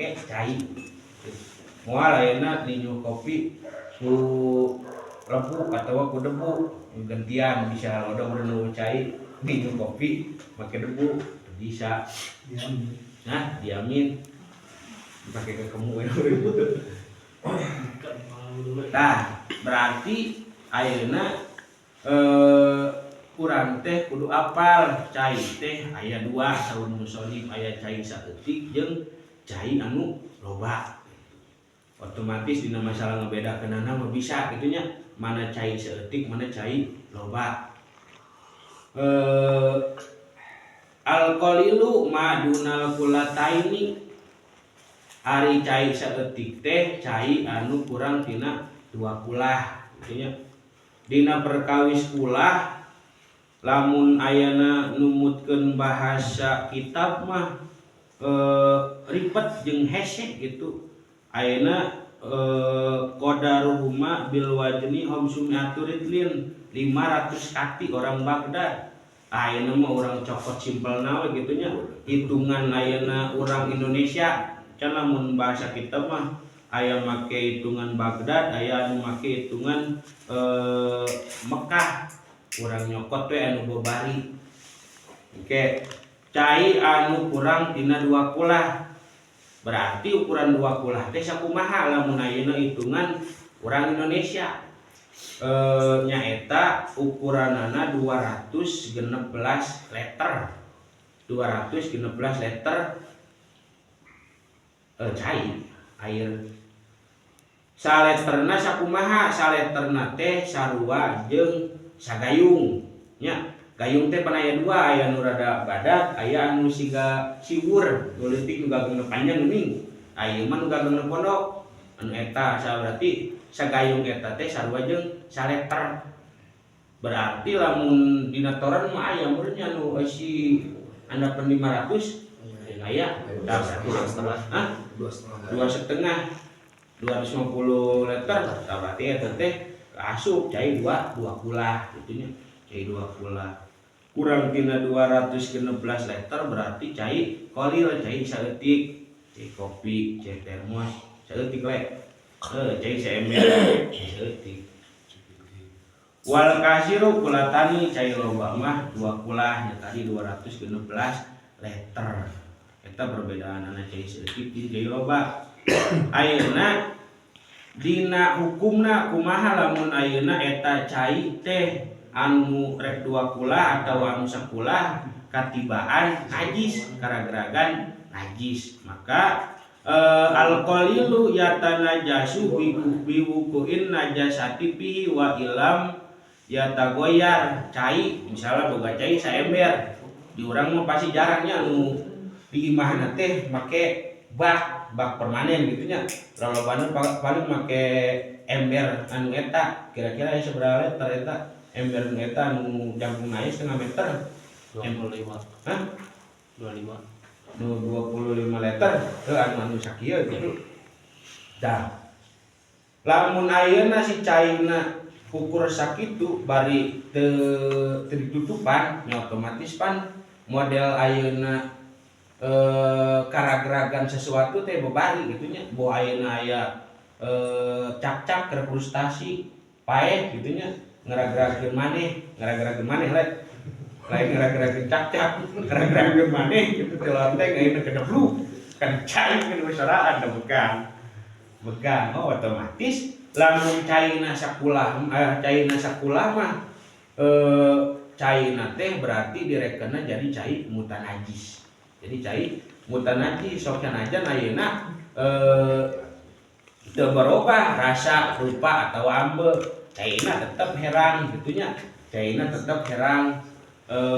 Make cai. Moal ayeuna ninyuh kopi ku lebu atau ku debu, gantian bisa lodong nu cai ninyuh kopi make debu bisa. Nah, diamin pakai kekemu. Nah, berarti ayeuna urang teh kudu apal cai teh aya dua. Saur musonif, aya cai saeutik jeung cai anu loba. Otomatis dina masalah ngebedakeunana mah bisa gitu nya, mana cai saeutik, mana cai loba. Al qalilu ma dunal qulataini. Ari cai saeutik teh cai anu kurang tina 2 kulah gitu nya. Dina perkawis kulah, lamun ayana numutkeun bahasa kitab mah ribet jeung hese gitu. Ayeuna qadaruhuma bil wazni khamsumi'atu ritlin, 500 kati orang Baghdad. Ayeuna mah urang cokot simpel we gitu nya, hitungan ayeuna urang Indonesia. Can lamun bahasa kita mah aya make hitungan Baghdad, aya anu make hitungan Mekah. Urang nyokot we anu babari. Oke, cai anu kurang tina 2 kulah, berarti ukuran 2 kulah teh sakumaha lamun ayeuna hitungan urang Indonesia? Nyaeta ukuranana 216 liter, 216 liter cai air. Saleterna sakumaha? Saleterna teh sarua jeung sagayung nya. Gayung teh pan aya dua, aya nu rada badag, aya anu siga siwur, nu leutik, nu gagangna panjang geuning. Aya mah nu gagangna pondok anu eta. Sa berarti sagayung eta teh sarua jeung saleter. Berarti lamun dina toren mah aya meureun nya anu eusi andapan 500 aya. 2,5. Hah? 2,5. 2,5, 250 liter. Tah, berarti eta teh asup cai dua dua kulah gitu nya. Cai 2 kulah kurang tina 216 liter berarti cai kolil, cai saeutik, cai kopi, cai termos saeutik le, cai saember, cai saeutik. Wal kasiru kulatani. Cai loba mah 2 kulah nya, tadi 216 liter. Eta perbedaan cai saeutik jeung cai loba. Ayeuna dina hukumna kumaha lamun ayeuna eta cai teh anu rek 2 kulah atau anu sakulah katibaan najis, karageragan najis? Maka al qalilu yatanajasu biwuqu'in najasati fihi wa illam yatagoyar. Cai misalnya boga cai saember, di urang mah pasti jarangnya anu di imahna teh make bak bak permanen gitu nya. Lalobana paling make ember anu eta kira-kira ya seberapa liter eta ember anu eta anu jangkung naik setengah meter? 25. Hah? 25. Nu 25 liter ke anu anu sakieu gitu. Dah, lamun ayeuna si caina ukur sakitu bari teu teu ditutupan nya, otomatis pan model ayeuna karagragan sesuatu teh babari gitu nya. Bo ayeuna aya cakcak keur frustasi paeh gitu nya, ngaragragkeun maneh, ngaragragkeun maneh le, lain ngaragragkeun cakcak, ngaragragkeun maneh gitu teh. Lonteng ayeuna kedebluk kan cai kan soraan da begang begang. Oh, otomatis lamun caina sakulah, caina sakulah mah caina teh berarti direkena jadi cai mutanajis, jadi cai mutanajis. Sok aja ayeuna teu berubah rasa, rupa atau ambe, caina tetep herang gitu nya. Caina tetep herang,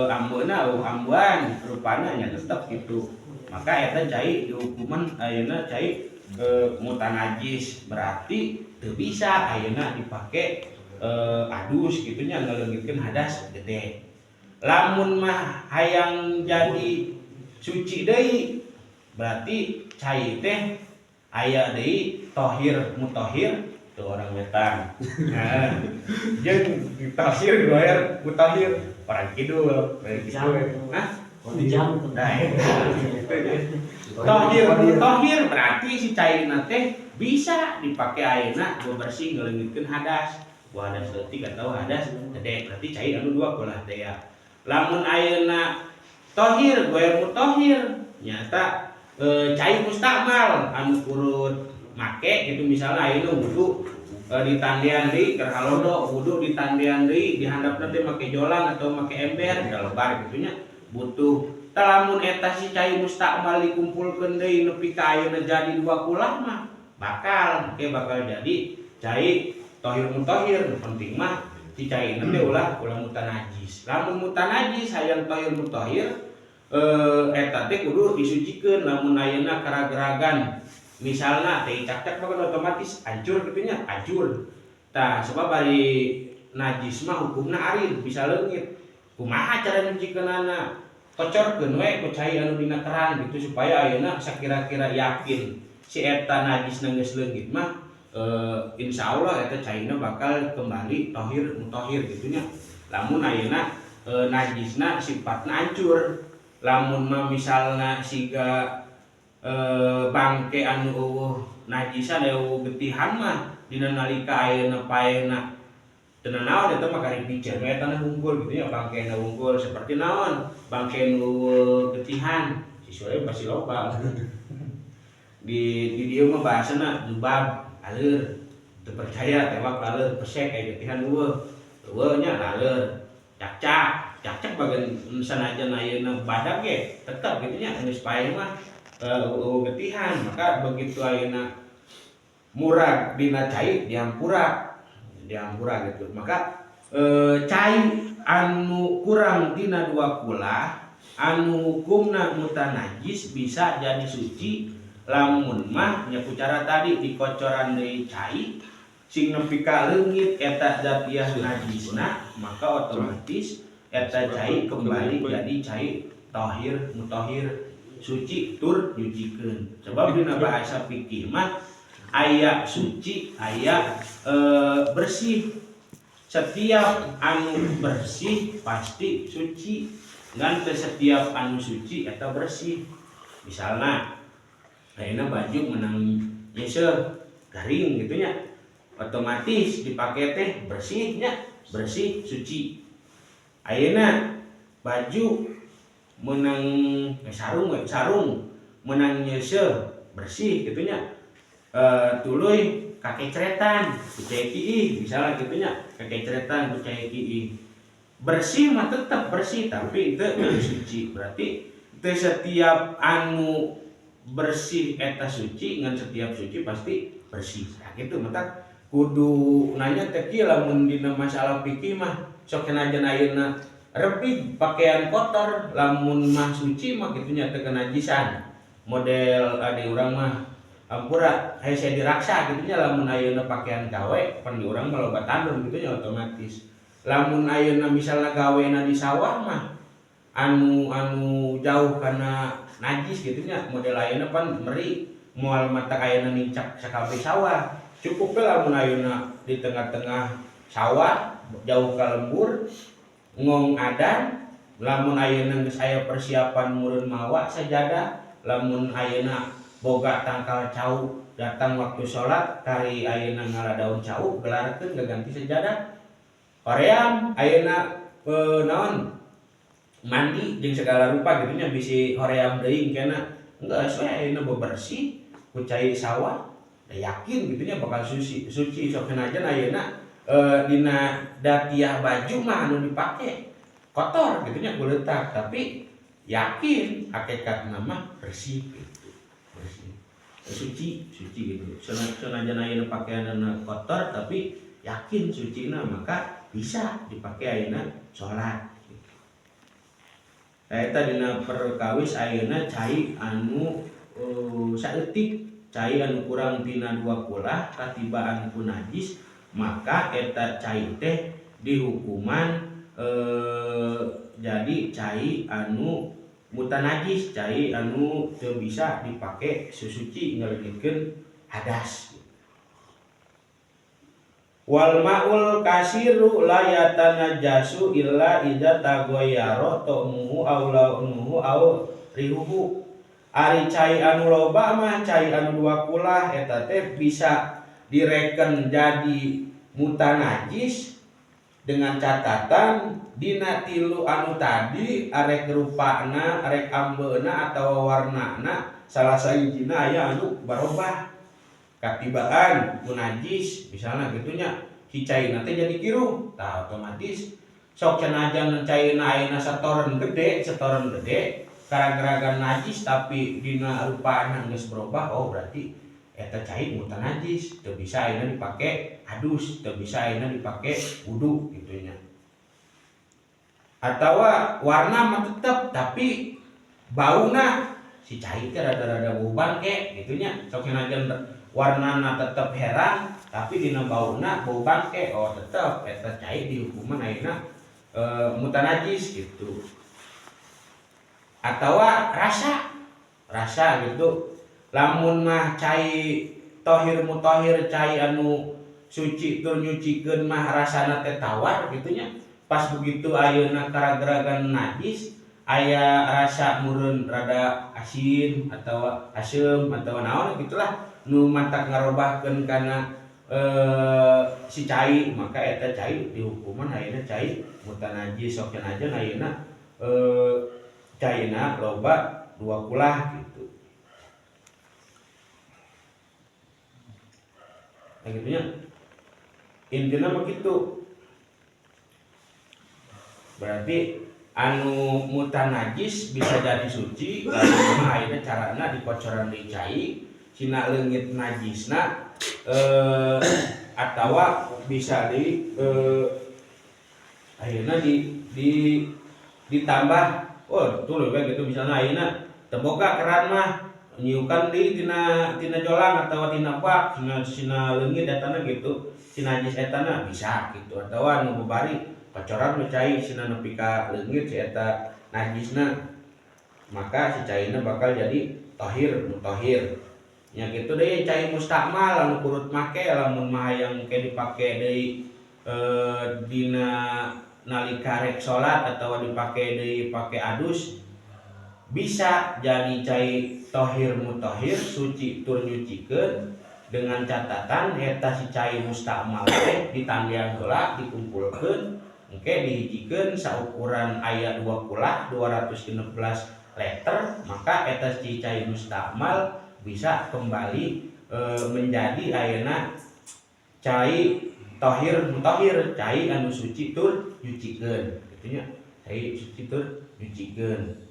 ambeuna eueuh ambean, rupana nya tetep gitu. Maka eta cai dihukuman ayeuna cai mutanajis, berarti teu bisa ayeuna dipake adus gitu nya, ngaleungitkeun hadas gede. Lamun mah hayang jadi suci deui, berarti cai teh aya deui tohir mutahhir tuh orang wetan. Nah, jeung tohir goer mutahhir orang kidul, orang kidul. Hah? Jam. Nah, eta gitu nya. Tohir tohir berarti si cairna teh bisa dipake ayeuna bebersih, ngeleungitkeun hadas, bu hadas leutik atau hadas gede. Berarti cai anu dua kulah teh ya. Lamun ayeuna tohir goer mutohir nyata cai mustakmal anu kurut make gitu. Misalnya ayeuna wudu di tandean deui, keur halodo wudu di tandean deui, di handapna teh make jolang atau make ember da lebar gitu nya, butuh. Lamun eta si cai mustakmal dikumpulkeun deui nepi ka ayeuna jadi dua kulah mah bakal oke, bakal jadi cai tohir mutohir. Nu penting mah si cai teh ulah ulah mutanajis. Lamun mutanajis hayang tohir mutohir, eta teh kudu disucikeun. Lamun ayeuna karageragan misalna teh cak-cak mah kan otomatis hancur kitu nya, hancur. Tah, sebab ari najis mah hukumna arid, bisa leungit. Kumaha cara nyucikeunana? Kocorkeun we ku cai anu dina keran gitu, supaya ayeuna sakira-kira yakin si eta najisna geus leungit mah, insya Allah eta caina bakal kembali tohir mutohir gitu nya. Lamun ayeuna najisna sifatna hancur. Lamun mah misalna siga bangke anu euweuh najisan, euweuh getihan mah, dina nalika ayeuna paehna teu naon, eta mah karek piceun we etana hungkul gitu nya, bangkena hungkul. Seperti naon bangke nu getihan, siswa pasti loba di dieu mah bahasana zubab, aleur. Teu percaya, tewak laleur pesek, kayak getihan euweuh euweuh nya. Laleur cakcak cakcak bagian sanajan ayeuna badak ge tetep gitu nya, geus paeh mah euweuh getihan. Maka begitu ayeuna murag dina cai, dihampura dihampura gitu. Maka cai anu kurang tina dua kulah anu hukumna mutanajis bisa jadi suci lamun mah nya ku cara tadi, dikocoran deui cai sing nepi ka leungit eta zatiah najisna, maka otomatis eta cai kembali jadi cai tohir mutohir, suci tur nyucikeun. Sebab dina bahasa fikih mah aya suci, aya bersih. Setiap anu bersih pasti suci, ngan teu setiap anu suci atau bersih. Misalnya ayeuna baju menang nyeuseuh garing gitu nya, otomatis dipake teh bersih nya, bersih, suci. Ayeuna baju menang sarung we, sarung menang nyeuseuh bersih gitu nya, tuluy kakecretan ku cai kiih misalnya gitu nya, kakecretan ku cai kiih, bersih mah tetap bersih tapi itu suci. Berarti teu setiap anu bersih eta suci, ngan setiap suci pasti bersih. Nah gitu, matak kudu nanya teh kieu. Lamun dina masalah fikih mah sok senajan ayeuna rebig pakaian kotor, lamun mah suci mah kitu nya, teu kenajisan. Model adi urang mah ampura hese diraksa gitu nya. Lamun ayeuna pakaian gawe pan di urang mah loba tandon gitu nya, otomatis lamun ayeuna misalna gawena di sawah mah anu anu jauh karena najis gitu nya. Model ayeuna pan meri moal mata ayeuna nincak sakabeh sawah, cukup we lamun ayeuna di tengah-tengah sawah jauh ka lembur ngong adan. Lamun ayeuna geus aya persiapan meureun mawa sajadah, lamun ayeuna boga tangkal cau, datang waktu sholat kari ayeuna ngala daun cau gelarkeun gaganti sajadah, hoream ayeuna naon mandi jeung segala rupa gitu nya, bisi hoream deui kena geus we ayeuna bebersih ku cai sawah da yakin gitu nya bakal suci suci. Sok senajan ayeuna dina datiah baju mah anu dipake kotor gitu nya, kuletak, tapi yakin hakikatna mah bersih gitu, bersih, suci suci gitu. Senajan ayeuna pakaianna kotor tapi yakin suci, maka bisa dipakai ayeuna sholat gitu. Eta dina perkawis ayeuna cai anu saeutik, cai anu kurang tina dua kulah katibaan ku najis, maka eta cai teh dihukuman jadi cai anu mutanajis, cai anu teu bisa dipake susuci ngaleungitkeun hadas. Wal maul kasiru la yatanajjasu illa idza taghayyara ta'muhu aw launuhu aw rihuhu. Ari cai anu loba mah cai anu dua kulah eta teh bisa direken jadi mutanajis dengan catatan dina tilu anu tadi arek rupana arek ambeuna atau warnana salah sahijina aya anu barobah katibaan munajis misalnya gitunya si caina teh jadi kiruh tah otomatis sok cenajan caina ayeuna setoran gede gara-gara najis tapi dina rupana geus berubah oh berarti eta cai mutanajis teu bisa ayeuna dipake adus teu bisa ayeuna dipake wudu kitu nya. Atawa warna mah tetep tapi bauna si cai teh rada-rada bau bangke kitu nya sok sanajan warnana tetep herang tapi dina bauna bau bangke oh tetep eta cai dihukuman ayeuna mutanajis gitu. Atawa rasa gitu lamun mah cai tohir mutahhir cai anu suci tur nyucikeun mah rasana teh tawar gitu nya pas begitu ayeuna karageragan najis aya rasa meureun rada asin atawa aseum atawa naon gitulah nu mantak ngarobahkeun kana si cai maka eta cai dihukuman ayeuna cai mutanajis sok sanajan ayeuna caina loba dua kulah gitu. Nah gitunya intinya begitu. Berarti anu mutanajis bisa jadi suci lamun ayeuna carana dikocoran deui cai sina leungit najisna atawa bisa di ayeuna di ditambah oh betul we gitu misalnya ayeuna teu boga keran mah nyiukan deui tina jolang atawa tina bak sina leungit etana gitu si najis etana bisa gitu atawa nu babari kocoran we cai sina nepi ka leungit si eta najisna maka si caina bakal jadi tahir mutahhir nya kitu deui cai mustakmal anu kurut make lamun mah hayang ke dipake deui dina nalika rek salat atawa dipake deui pake adus bisa jadi cai tohir mutahhir suci tur nyucikeun dengan catatan eta si cai mustakmal teh ditanggean heula dikumpulkeun engke dihijikeun saukuran aya 2 kulah 216 liter maka eta si cai mustakmal bisa kembali menjadi ayeuna cai tohir mutahhir cai anu suci tur nyucikeun kitu nya cai suci tur nyucikeun.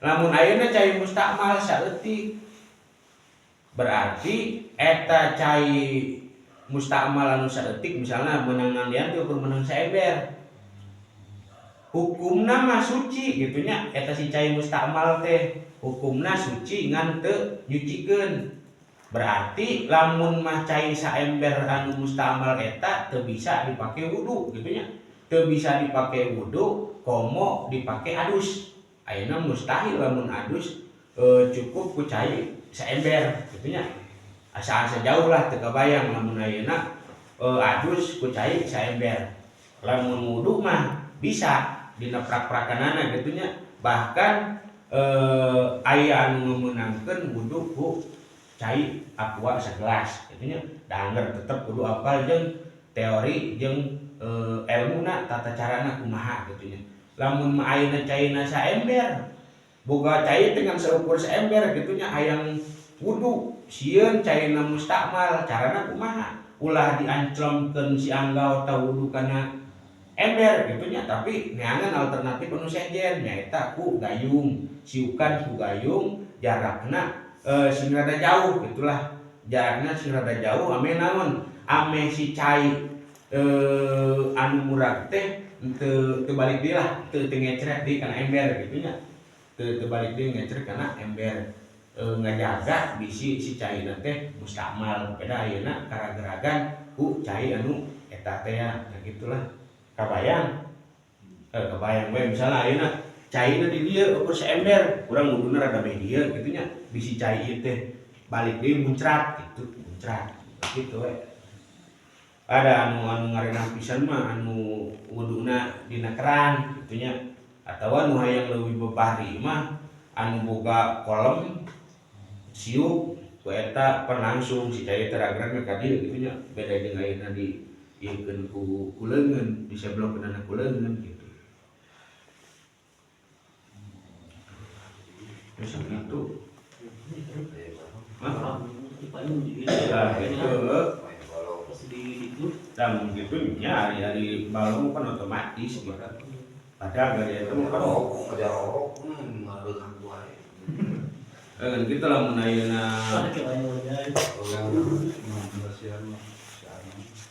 Lamun ayeuna cai mustakmal saeutik berarti eta cai mustakmal anu saeutik misalna meunang nandian teh ukur meunang saember hukumna mah suci kitu nya eta si cai mustakmal teh hukumna suci ngan teu nyucikeun berarti lamun mah cai saember anu mustakmal eta teu bisa dipake wudu kitu nya teu bisa dipake wudu komo dipake adus ayeuna mustahil lamun adus cukup ku cai saember kitu nya asa-asa jauh lah teu kabayang lamun ayeuna adus ku cai saember lamun wudu mah bisa dina prak-prakanana kitu nya bahkan aya anu meunangkeun wudu ku cai aqua sagelas kitu nya da angger tetep kudu apal jeung teori jeung elmuna tata carana kumaha kitu nya lamun mah ayeuna caina saember boga cai dengan seukur saember kitu nya hayang wudu sieun caina mustakmal carana kumaha ulah dianclongkeun si anggau ta wudu kana ember kitu nya tapi neangan alternatif anu sejen nyaeta ku gayung siukan ku gayung jarakna sing rada jauh gitulah jarakna sing rada jauh ame naon ame si cai anu murag teh teu balik deui lah teu ngecrek deui kana ember kitu nya teu balik deui ngecrek kana ember ngajaga bisi si caina teh mustakmal beda ayeuna karageragan ku cai anu eta teh ya nah gitulah kabayang kabayang we misalna ayeuna caina di dieu ukur saember urang wuduna rada beh dieu kitu nya bisi cai ieu teh balik deui muncrat gitu muncrat gitu we ada anu ngarenah pisan mah anu wuduna dina keran kitu nya atawa nu hayang leuwih bebahri mah Anu boga kolam siuk ku eta pan langsung si cai teh ragrag ka dieu gitu nya. Beda jeung ayeuna di ieukeun ku leungeun, diseblokkeunana ku leungeun gitu. Terus gitu. Hah? Nah, gitu. Dan gitu nya hari-hari balong kan otomatis gitu. Padahal dari itu kan Rokok, ngareuhan wae. Gitu lah mun ayeuna.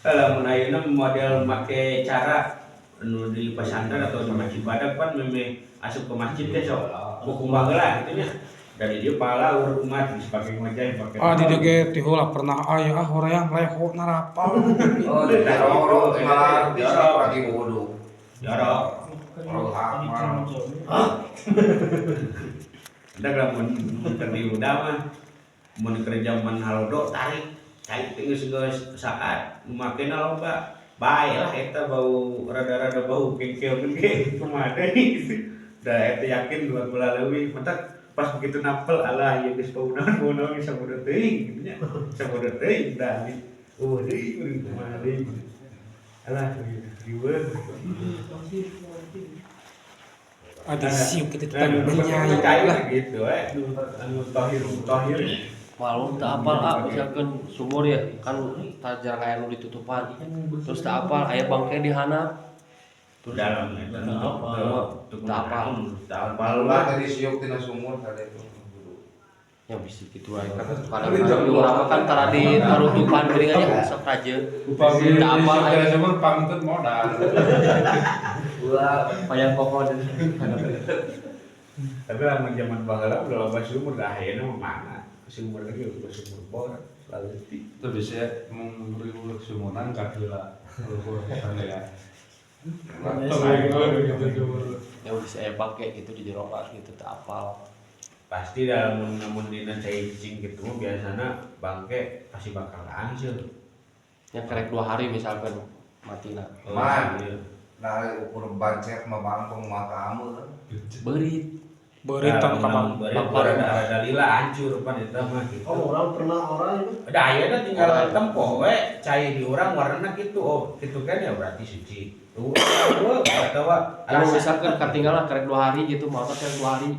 Lamun ayeuna model make cara nu di pesantren atau di masjid badak kan meme asup ke masjid teh sok kukumbah heula gitu nya. Dari dia pala umat bisa pakai ngojek pakai. Ah di dieu ge ti heula pernah aya ah hoream leho narapal. Oh, di jorok malah di lagi wudu. Jorok. Jorok mah. Ada lamun keur di udah mah mun keur zaman halodo tarik cai teh geus geus saat nu makena loba. Bae lah eta bau rada-rada bau kengkeun ge kumaha deui. Da eta yakin dua bola leuwih matak pas begitu nampel alah ieu geus bau naon bau naon geus sabodo teuing gitu nya. Sabodo teuing da oh deui kudu kumaha deui. Alah riweuh. Ada siuk kitu teh Anu benyai lah. Gitu we anu tahir tahir. Malu tak apal ah misalkan sumur ya kan tak jarang aya nu ditutupan. Terus tak apal aya bangke di handap. Terus dalam eta Tak apal. Tak apal lah. Tadi siuk tina sumur tadi itu. Ya bisa gitu aja kan kadang-kadang di urang mah kan tara ditarutupan geuning nya sok raja. Upami Tak apal siuk aya tina sumur pangtut modal. Ulah payang pokok. Tapi lamun zaman baheula udah loba sumur dah ayeuna mah mana? Sumur lagi udah sumur bor leutik. Itu bisa menguriul sumuran kaheula. Luhur ya. Ya bisa aya bangke gitu di jero gitu tak apal. Pasti dalam namun dina cai cicing gitu mah biasana bangke pasti bakal hancur. Yang kerek 2 hari misalkan matina. Man. Nah, ukur bancet mah bangkong mah kamu kan. Beurit. Beurit tan ka bang. Beurit rada lila hancur pan eta mah gitu. Oh, orang pernah orang itu. Udah ayeuna tinggal tempo we cai di urang warnana gitu. Oh, gitu kan ya berarti suci. Tuh, atawa Kalau misalkan katinggal lah kerek 2 hari gitu, mau kerek 2 hari.